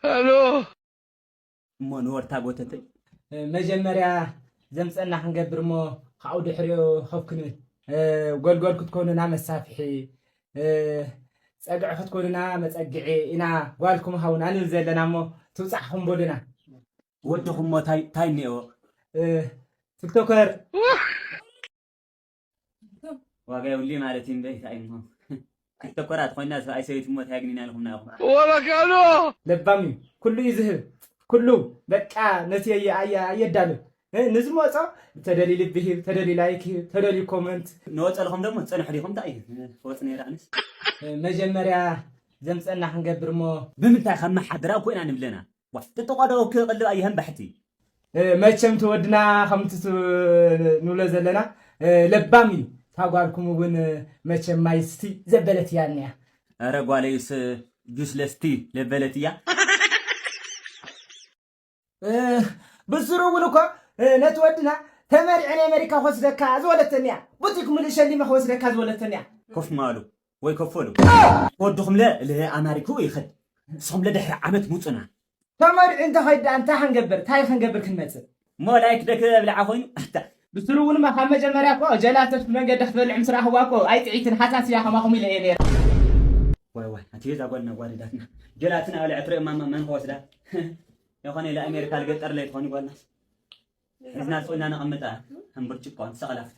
ኣሎ። እሞ ንወርታ ጎተተይ። መጀመርያ ዘምፀና ክንገብር እሞ ካብኡ ድሕሪኡ ከብ ክንብል፣ ጎልጎል ክትኮኑና መሳፍሒ፣ ፀግዒ ክትኮኑና መፀግዒ ኢና። ጓልኩም ሃቡና ንብል ዘለና እሞ ትብፃሕኹም በሉና። ወድኹም እሞ ታይ ታይ እኒኦ? ቲክቶከር። ዋጋ የብሉይ ማለት እዩ እምበይ፣ እንታይ እሞ። ክልተ ኮራት ኮይና ሰብኣይ ሰበይቲ እሞ እንታይ ኣግኒና ኢልኩም ናኹም? ወበካሎ። ለባም እዩ። ኩሉ እዩ ዝህብ። ኩሉ በቃ ነቲ ኣየ-፣ ኣየ-፣ ኣየዳሉ። እ፣ ንዝመጾ ተደሊ ልቢ ሂብ፣ ተደሊ ላይክ ሂብ፣ ተደሊ ኮመንት። ንወጸልኹም ደሞ ትጸንሑ ዲኹም? እንታይ እዩ? ክወጽ ነይረ ኣነስ። እ፣ መጀመርያ ዘምጸና ክንገብር እሞ። ብምንታይ ከመሓድራ እኮ ኢና ንብለና። ዋ፣ ትጥቋዶ ክቕልብ ኣየህን ባሕቲ። እ፣ መቸም ተወድና ከምቲ ት-፣ ንብሎ ዘለና፣ እ፣ ለባም እዩ። እታ ጓልኩም እውን መቸም ማይ ስቲ ዘበለት እያ እኒኣ። ኧረ ጓለይስ ጁስ ለስቲ ለበለት እያ። እ፣ ብስሩ እውን እኮ፣ እ፣ ነቲ ወድና ተመሪዐ ናይ ኣሜሪካ ክወስደካ ዝበለተኒ እያ። ቡቲክ ምሉእ ሸሊመ ክወስደካ ዝበለተኒ እያ። ኮፍ ማሉ ወይ ከፈሉ። ወድኹምለ ለኣማሪኩ ይኸድ። ንስኹምለ ድሕሪ ዓመት ሙጹና። ተመሪዑ እንተኸይድ ደኣ እንታይ ክንገብር? እንታይ ክንገብር ክንመጽእ? እሞ ላይክ ደክ ብልዓ ኮይኑ። ኣታ። ብስሩ እውን እማ ካብ መጀመርያ እኮ ጀላተስ ብመንገዲ ክትበልዕ ምስ ረኣኽዋ እኮ ኣይጥዒትን ሓሳስ እያ ከማኹም ኢለ እየ ነይረ። ዋይ ዋይ፣ ኣቲ እዛ ጓል ነጓዲዳትና። ጀላትን ኣበልዐ ትርኢ ማማ መን ክወስዳ? የኾነ ኢለ ኣሜሪካ ልገጠር ለይ ትኾኒ ጓልናስ። ሒዝና ስቕ ኢልና ነቐምጣ። ከም ብርጭቆ ንሰቐላፍቲ።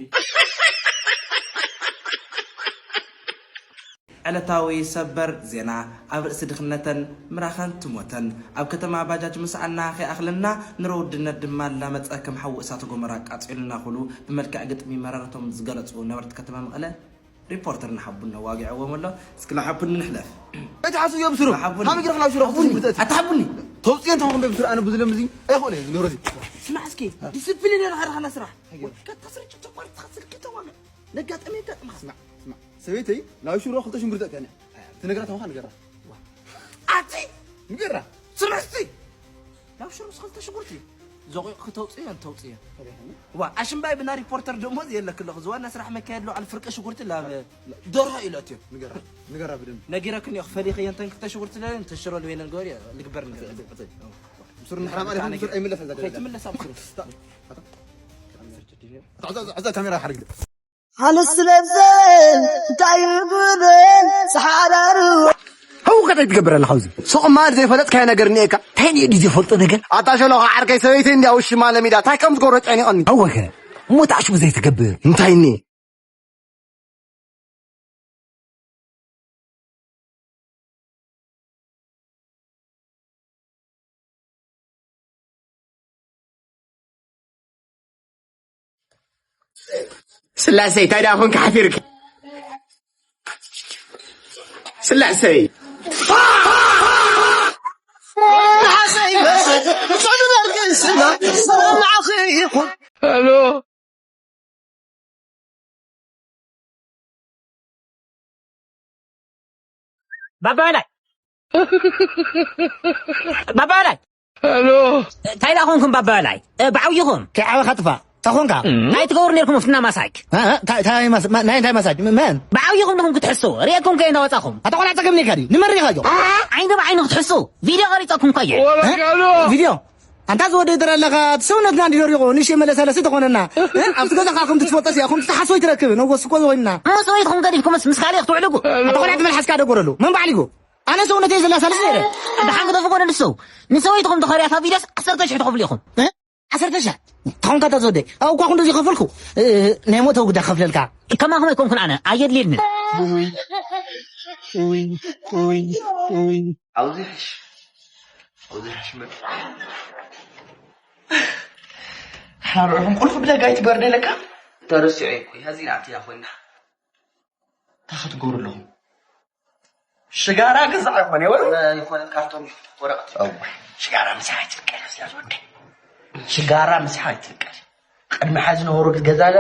ዕለታዊ ሰበር ዜና። ኣብ ርእሲ ድኽነተን ምራኸን ትሞተን ኣብ ከተማ ባጃጅ ምስኣና ከይኣኽለና ንሮ ውድነት ድማ ላመጸ ከም ሓዊ እሳተ ጎመራ ኣቃጺሉና ክብሉ ብመልክዕ ግጥሚ መረረቶም ዝገለጹ ነበርቲ ከተማ መቐለ ሪፖርተር ንሓቡን ነዋጊዐዎም ኣሎ። እስኪ ንሓቡን ንሕለፍ። ኣይትሓሱ እዮም ስሩ። ንሓቡን። ካብ እግርኽ ናብ ሽሮ ሓቡኒ። ክትምርጠት። ኣታ ሓቡኒ። ተውፅኦ እንተኾን በብስሩ ኣነ ብዙ ለምዚ ኣይኾነ እዩ ዝገብሮ እዚ። ስማዕ እስኪ፣ ዲስፕሊን የለ ካርኻና ስራሕ። ኣይገርም። ወድካ ተስርጭ ተቋርጥ ትኸስር ክተዋግዕ። ነጋጠመ የጋጥምኻ። ስማዕ፣ ስማዕ። ሰበይተይ ናብ ሽሮ ክልተ ሽጉርቲ ኣእትያ እያ። ትነግራ ተማኻ ንገራ። ኣቲ ንገራ። ስምዕቲ ናብ ሽሮ ምስ ክልተ ሽጉርቲ ዘቑቕ ክተውፅእዮ እንተውፅእዮ። ዋ ኣሽምባይ ብና ሪፖርተር ደሞዝ የለክ ኣለኹ ዝዋና ስራሕ መካየድ ለውዓል ፍርቂ ሽጉርቲ ላብ ደርሆ ኢለትዮ። ንገራ፣ ንገራ ብደንብ። ነጊረክን እዮ ክፈሊኸ የንተን ክልተ ሽጉርቲ ለለ እንተ ሽሮ ልቤ ነገር እዮ ልግበር ንገር። ብስሩ ንሕራ ማለት ብስሩ ኣይምለስ። ከይትምለስ ኣብ ስሩ። ኣታ፣ ኣታ፣ ኣታ ካሜራ ሓርግ። ኣነስ ስለብዘ እንታይ ይብልን ዝሓዳሩ። ህውከት ኣይትገብር ኣለኻ ኣብዚ። ሱቕ ማል ዘይፈለጥካዮ ነገር እኒኤካ። እንታይ እኒኦ ድዩ ዘይፈልጦ ነገር? ኣታ ሸሎኻ ዓርከይ ሰበይቲ እንድያ ውሽማ ለሚዳ። እንታይ ከም ዝገብሮ ጨኒቐኒ። ኣወኸ፣ እሞ ተዓሽቡ ዘይትገብር። እንታይ እኒኤ? ስላሰይ፣ እንታይ ደኣ ኮንካ ሓፊርካ? ስላሰይ። ስላሰይ፣ ሰላም ንዓኺ ይኹን። ሄሎ። ባባ በላይ፣ ባባ በላይ። ሄሎ። እንታይ ደኣ ኮንኩም ባባ በላይ? እ፣ ብዓብይኹም። ከይዓበኻ ጥፋእ። እንታይ ኮንካ? እንታይ ትገብሩ ነርኩም ኣብቲ እንዳ ማሳጅ? እ፣ እ፣ እንታይ፣ እንታይ ማስ-፣ ማ-፣ ናይ እንታይ ማሳጅ? ም-፣ መን? ብዓብይኹም ዲኹም ክትሕሱ። ርእየኩም ከ እንዳወጻኹም። ኣታ ቆልዓ ጸገም ነይካ ድዩ? ንመን ሪኻዮ? ዓይኒ ብዓይኒ ክትሕሱ። ቪድዮ ቀሪጸኩም እኮ እየ። እ? ቪድዮ? ኣንታ ዝወደይ ደራ ኣለኻ፣ እቲ ሰውነትና እንዲ ደሪቑ፣ ንእሽተይ መለሳለሲ ተኾነና። እ? ኣብቲ ገዛ ከዓ ከምቲ ትፈልጦ ሲኣ፣ ከምቲ ትሓስቦ ይትረክብ፣ ነጎስ እኮ ዝኾንና። ምስ ሰበይትኹም ገዲፍኩምስ ምስ ካልእ ክትውዕልጉ? ኣታ ቆልዓ ትመልሓስካ ደጎረሉ። መን ባዕሊጉ? ኣነ ሰውነተይ ዘላሳልስ ነይረ። ደሓን ግደፍዎ ንሱ። ንሰበይትኹም ተኸርያታ ቪድዮስ ዓሰርተ ሽሕ ትኸፍሉ ኢኹም። እ? ዓሰርተ ሽሕ? ተኾንካ እታ ዝወደይ። ኣብ እኳ ክንዶ ዝኸፈልኩ፣ እ፣ ናይ ሞት ኣውግዳ ከፍለልካ። ከማኹም ኣይኮንኩን ኣነ፣ ኣየድልየንን። ውይ፣ ውይ፣ ውይ፣ ውይ። ኣብዚ ሕሽ። ኣብዚ ሕሽ መን? ሓርዕኹም ቁልፊ ብደጋይ ትበርደ ለካ? ተረሲዑ እኮ፣ ያዚና ኣትያ ኮይና። እንታይ ክትገብሩ ኣለኹም? ሽጋራ ግዛዕ ይኾነ ይበሉ? እ፣ ይኾነ ካርቶን ወረቐት። እዋ፣ ሽጋራ ምሳሕ ኣይትፍቀድ፣ እዚኣ ዝወደይ። ሽጋራ ምሳሕ ኣይትፍቀድ። ቅድሚ ሓዚ ነበሩ ገዛለ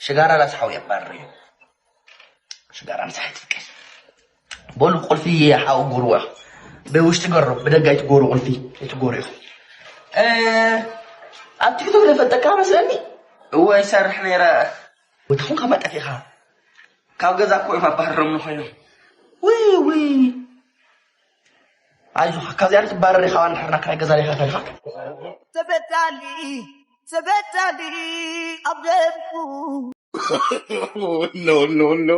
ሽጋራ ላስሓው የባርር እዩ። ሽጋራ ምሳሕ ኣይትፍቀድ። በሉ ቁልፊ ሓው ጎርዋ። ብውሽጢ ገሮ፣ ብደጋ ኣይትጎሩ ቁልፊ፣ ኣይትጎሩ ኢኹም። እ፣ ኣብ ቲክቶክ ለፈልጠካ መስለኒ። እወ፣ ይሰርሕ ነይረ። ወትኹም ካብ መጠፊኻ። ካብ ገዛ እኮ እዮም ኣባረሮምኒ ኮይኖም። ውይ፣ ውይ። ኣይዞኻ፣ ካብዚኣ ትባረር ኢኻ፣ እንድሕር ናካይ ገዛ ሪኻ ከድኻ። ተበዳሊ፣ ተበዳሊ ኣብ ደምኩ። No, no, no.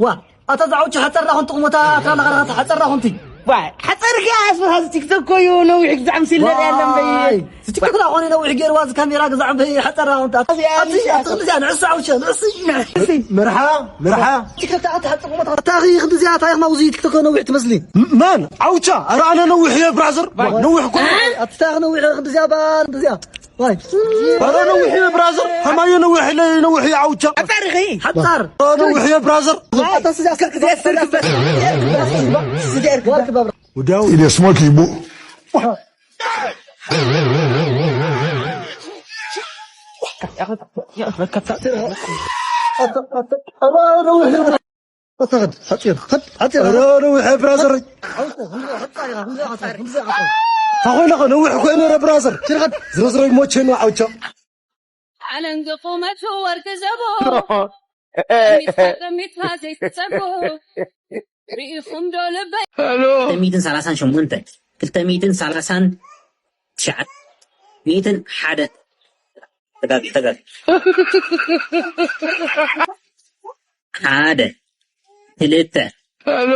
ዋ፣ ኣታ ዝዓውቹ ሓጸርና ኹንቲ ቁሞታ፣ ኣታ ለኸለኸት ሓጸርና ኹንቲ። ዋ፣ ሓጸርካ ኣስበኻ እዚ ቲክቶክ ኮዩ ነዊሕ ግዛዕ ምስ ኢለ ሪኣ ኣለ እምበይ። ዋይ፣ እዚ ቲክቶክ ዳ ኾነ ነዊሕ ገይርዋ እዚ ካሜራ ግዛዕ እምበይ ሓጸርና ኹንቲ። ኣታ፣ ኣታ፣ ኣታ፣ ክንዲዚኣ ንዕሱ ዓውቸ፣ ንዕሱ፣ ንዕሱ። መርሓ፣ መርሓ። ቲክቶክ ኣታ ሓጸር ቁሞታ። ኣታ ኸ ክንዲዚኣ፣ ኣታ ኢኽና ውዚ ቲክቶክ ነዊሕ ትመስሊ። ም-፣ መን? ዓውቻ? ኣረ ኣነ ነዊሕ እየ ብራዘር። ነዊሕ እኮ። ኣታ ኸ ነዊሕ ክንዲዚኣ፣ ባ፣ ክንዲዚኣ። ዋይ። ኣረ ነዊሕ እየ ብራዘር፣ ሃማዮ ነዊሕ እየ፣ ነዊሕ እየ ዓውቻ። ሓጻር ኢኺ። ሓጻር። ኣረ ነዊሕ እየ ብራዘር። ኣታ ስዚ ኣስር ክበስ። ስዚ ኣስር ክበስ። ወዲያው ኢለ ስሞት ይቡ። ኣታ፣ ኣታ፣ ኣረ ነዊሕ እየ። ኣታ ኸድ፣ ሓጺር፣ ኸድ፣ ሓጺር። ኧረ ነዊሕ ብራዘር። ኣውተ፣ ከምዚ፣ ከምዚ፣ ከምዚ፣ ከምዚ። ታኾይለ ኸ ነዊሕ ኮይነ ረ ብራዘር። ችር ኸድ። ዝረዝረይ ሞቼ ነው ዓውቻ። ዓለንጊ ቁመቱ ወርቂ ዘቦ። ጠሚትካ፣ ጠሚትካ ዘይትጸቦ። ርኢኹም ዶ ልበይ? ክልተ ሚእትን ሰላሳን ሸሞንተ፣ ክልተ ሚእትን ሰላሳን ትሽዓተ፣ ሚእትን ሓደ። ተጋግ፣ ተጋግ። ሓደ፣ ክልተ። ሄሎ።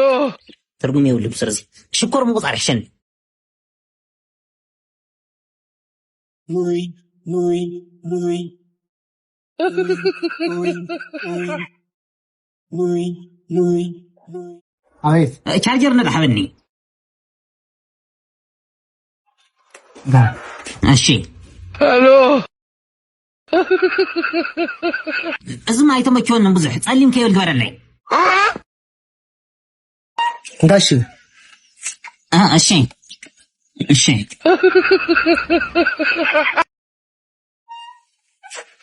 ትርጉም የብሉን። ስለዚ ሽኮር ምቁጻር ይሕሸኒ። ኑሪ፣ ኑሪ፣ ኑሪ። ኑሪ፣ ኑሪ፣ ኑሪ። ኑሪ፣ ኑሪ፣ ኑሪ። ኣቤት። ቻርጀር ነዳ ሓበኒ። እሺ። ሄሎ። እዚ ማይ ተመቸወንን ብዙሕ ጸሊም ከይብል ግበረለይ። ጋሽ። እ፣ እሺ። እሺ።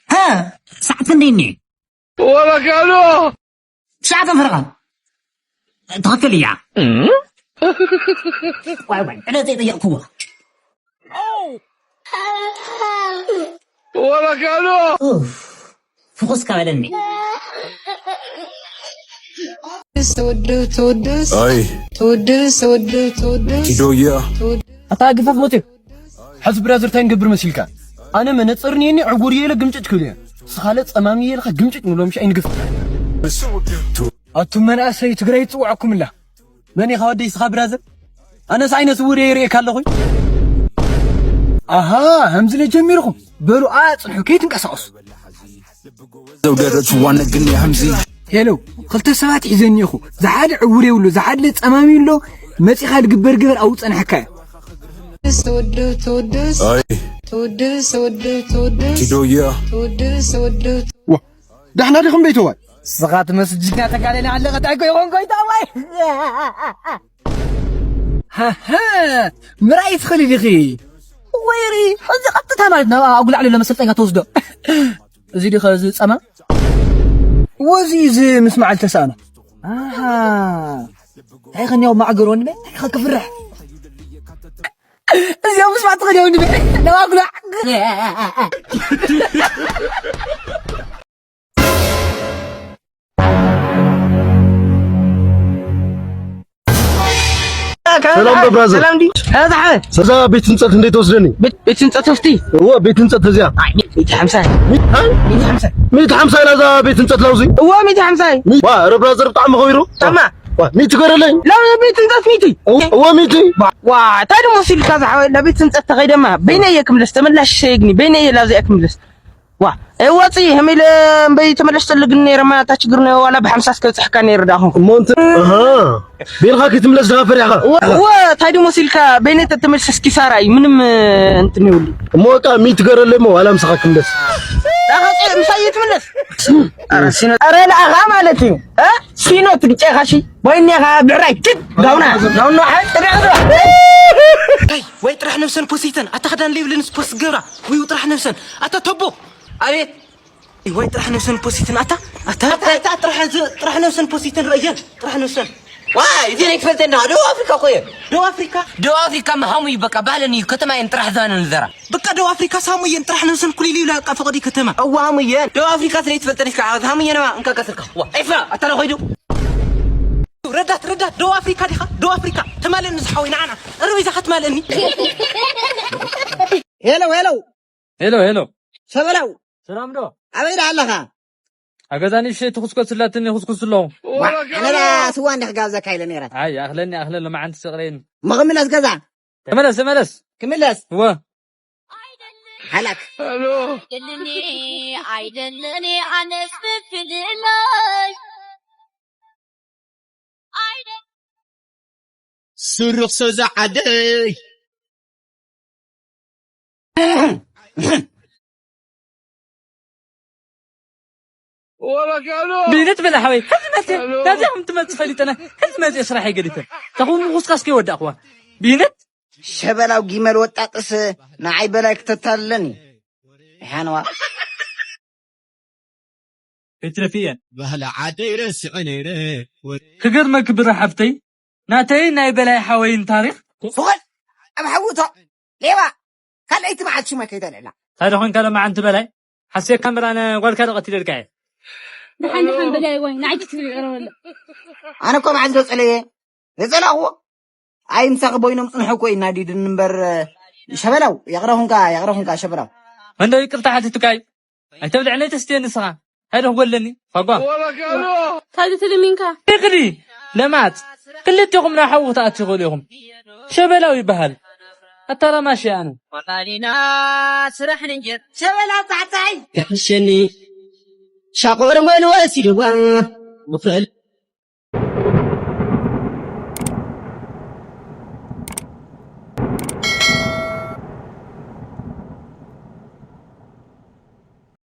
እ፣ ሰዓት ክንደይ እኒ? ወረካሎ። ትሽዓተ ፈረቓ። ትኽክል እያ። ዋይ፣ ዋይ፣ ዕለት ዘይጠየቕኩዎ። ወረካሎ። ኡፍ፣ ፍኹስ ካበለኒ። ተወድስ፣ ተወድስ፣ ኣይ። ተወድስ፣ ተወድስ፣ ተወድስ። ኪዶያ። ኣታ ግፈፍ ሞቴ። ሓዚ ብራዘር፣ እንታይ ንገብር መሲልካ? ኣነ መነጽር እኒኤኒ፣ ዕጉር እየ ኢለ ግምጭጭ ክብል እየ። ስኻለ ጸማም እየ ኢልካ ግምጭጭ ንብሎ፣ ምሽ ኣይንግፍ። ኣቱም መናእሰይ ትግራይ ትጽውዐኩምላ። መን ኢኻ ወደይ ስኻ ብራዘር? ኣነስ ዓይነ ስውር እየ ይርእየካ ኣለኹ። ኣሃ፣ ከምዚ ኢለ ጀሚርኹም። በሉ ኣጽንሑ፣ ከይትንቀሳቐሱ። ዘውደረቱ ዋነ ግን የህምዚ። ሄሎ፣ ክልተ ሰባት ሒዘ እኒኹ። ዝሓደ ዕውር የብሉ፣ ዝሓደ ጸማሚ ኣሎ። መጺኻ ልግበር ግበር ኣብኡ ጸንሐካ እየ። ተወድስ፣ ተወድስ፣ ኣይ። ተወድስ፣ ተወድስ፣ ተወድስ። ኪዶያ። ተወድስ፣ ተወድስ። ዋ፣ ዳሕና ዲኹም ቤተዋይ? ስኻ ትመስል ጅግና ተጋደለ ኣለኸ፣ እንታይ ኮ ይኾን ጎይታ ዋይ? ሃሃ፣ ምርኣይ ትኽእሊ ዲኺ? ወይሪ፣ እዚ ቀጥታ ማለት ናብ ኣጉላዕ ለመሰልጠኛ ተወስዶ። እዚ ዲኸ እዚ ጸማ? ወዚ እዚ ምስ መዓል ተሳእኖ። ኣሃ። እንታይ ኸንያው ማዕገር ወንድመ? እንታይ ኸ ክፍርሕ? እዚኦም ምስ ማዕት ኸንያው ወንድመ? ናብ ኣጉላዕ። ሰላም ዶ ብራዘር? ሰላም ዲ? እ፣ ዝሓ-? ሰዛ ቤት ህንጸት እንዴት ወስደኒ? ቤት፣ ቤት ህንጸት ውስቲ? እወ፣ ቤት ህንጸት እዚኣ። ኣይ፣ ሚእቲ ሓምሳ። ሚ-፣ እ? ሚእቲ ሓምሳ። ሚእቲ ሓምሳ ኢላ እዛ ቤት ህንጸት ላውዚ? እወ፣ ሚእቲ ሓምሳ። ሚ-፣ ዋ፣ ረ ብራዘር ብጣዕሚ ኸቢሩ። ታማ። ዋ፣ ሚእቲ ገረለይ። ላ ቤት ህንጸት ሚእቲ። እወ፣ እወ፣ ሚእቲ። ዋ፣ ዋ፣ እንታይ ደሞ ሲልካ ዝሓወይ፣ ላ ቤት ህንጸት ተኸይደማ። በይነየ ክምለስ፣ ተመላሽ ሰይግኒ፣ በይነየ ላብዚኣ ክምለስ። ዋ፣ እ፣ ወፂ፣ ህም ኢለ እምበይ ተመለስ ተልግኒ ነይረማ፣ እታ ችግር ነ-፣ ዋላ ብሓምሳ እስከ ብፅሕካ ነይረ ዳኹም። እሞ እንተ-፣ ኣሃ፣ ቤልኻ ክትምለስ ድኻ ፈሪሕኻ? ወ-፣ ወ-፣ ታይ ድሞ ሲልካ፣ በይነይ ተተመልሰስ ኪሳራ እዩ፣ ምንም፣ እ፣ እንትን ይብሉ። እሞ በቃ፣ ሚት ገረለይ እሞ፣ ዋላ ምሳኻ ክምለስ። ዳኻ ፅእ፣ ምሳይ እየ ትምለስ? ኧረ፣ ሲኖ፣ ኧረ፣ ለኣኻ ማለት እዩ። እ? ሲኖ ትግጨኻ፣ ሺ? ወይኔኻ፣ ብዕራይ፣ ኪድ፣ ጋውና፣ ጋውና፣ ሓይ፣ ጥርዕ፣ ጥርዕ። ታይ፣ ወይ ጥራሕ ነብሰን ፖሲተን፣ ኣታ ክዳን ለይብለንስ ፖስት ገብራ፣ ወይ ጥራሕ ነብሰን፣ ኣታ ተቦ። ኣቤት። ወይ ጥራሕ ነብሰን ፖሲትን ኣታ ኣታ ኣታ ኣታ ጥራሕ ዝ- ጥራሕ ነብሰን ፖሲትን ረእየን ጥራሕ ነብሰን። ዋይ፣ እዚ ናይ ትፈልጠና ደቡብ ኣፍሪካ እኮ እየ። ደቡብ ኣፍሪካ? ደቡብ ኣፍሪካ መሃሙ እዩ፣ በቃ ባህለን እዩ፣ ከተማ እየን ጥራሕ ዝባነን ዘራ። በቃ ደቡብ ኣፍሪካ ሳሙ እየን ጥራሕ ነብሰን ኩሊል ይብላ፣ በቃ ፈቐዲ ከተማ። እዋ ሃሙ እየን። ደቡብ ኣፍሪካ ስለ ይትፈልጠን ኢካ ሃሙ እየን ባ እንካ ቀስልካ። ዋ፣ ኤፍራ ኣታ ዶ ኸይዱ? ረዳት ረዳት ደቡብ ኣፍሪካ ዲኻ? ደቡብ ኣፍሪካ ተማለኒ ዝሓወይ ንዓና። ቅርብ ኢዛ ከትማለኒ። ሄሎ ሄሎ። ሄሎ ሄሎ። ሸበላው። ሰላም ዶ? ኣበይ ደኣ ኣለኻ? ኣብ ገዛ ንእሽተይ ትኹስኮስ ስላትኒ ይኹስኩስ ኣለኹ። ዋ፣ ኣነ ደኣ ስዋ እንዲኽ ጋብዘካ ኢለ ነይረ። ኣይ ኣኽለኒ ኣኽለ ሎማዓንቲ ስቕረይኒ። መኽምለስ ገዛ። ተመለስ ተመለስ። ክምለስ። እወ። ሓላክ። ኣይደለኒ ኣይደለኒ ኣነስ ብፍልላይ ኣይደ ስሩኽ ሰዛ ዓደይ። ቢነት በላ ሓወይ ሕዚ መፅእ ናብዚኣ ከም ትመፅእ ፈሊጠና ሕዚ መፅእ ስራሐይ ገዲፈ ተኹም ምኹስካስ ከይወዳእኽዋ ቢነት ሸበላው ጊመል ወጣጥስ ንዓይ በላይ ክተታልለኒ። ሓነዋ እትረፊ እየን። ባህሊ ዓደይ ረሲዐ ነይረ። ክገርመኪ ብረ ሓፍተይ ናተይን ናይ በላይ ሓወይን ታሪኽ ስቑል ኣብ ሓውቶ ሌባ ካልኣይቲ መዓልቲ ሽመይ ከይተልዕላ። እንታይ ደኾንካ ሎማዓንቲ በላይ ሓስየካ እምበር ኣነ ጓልካ ዶ ቀቲለልካ እየ። ደሓን ደሓን በላይ ዋይ ንዓይ ክትብል ይቕረበሉ። ኣነ እኮ መዓዝ ዶ ጸለየ ዘጸላእዎ ኣይ ምሳኺ ቦይኖም ጽንሑ እኮ እዩ ናዲድኒ እምበር ሸበላው የቕረኹንካ የቕረኹንካ ሸበላው። መንዶ ይቅርታ ሓቲቱካ እዩ። ኣይተብልዕለይ ተስትየ ንስኻ እንታይ ዶ ክጎለኒ ፋጓ። ታዚ ትልሚንካ ይቕሪ ለማት ክልቴኹም ናብ ሓዊ ክትኣትዩ ይኽእሉ ኢኹም። ሸበላው ይበሃል ኣታ ረማሽ እየ ኣነ። ወላዲና ስራሕ ንጀር ሸበላ ጻዕጻይ ይሕሸኒ ሻቆር መን ወሲድዋ ምኽእል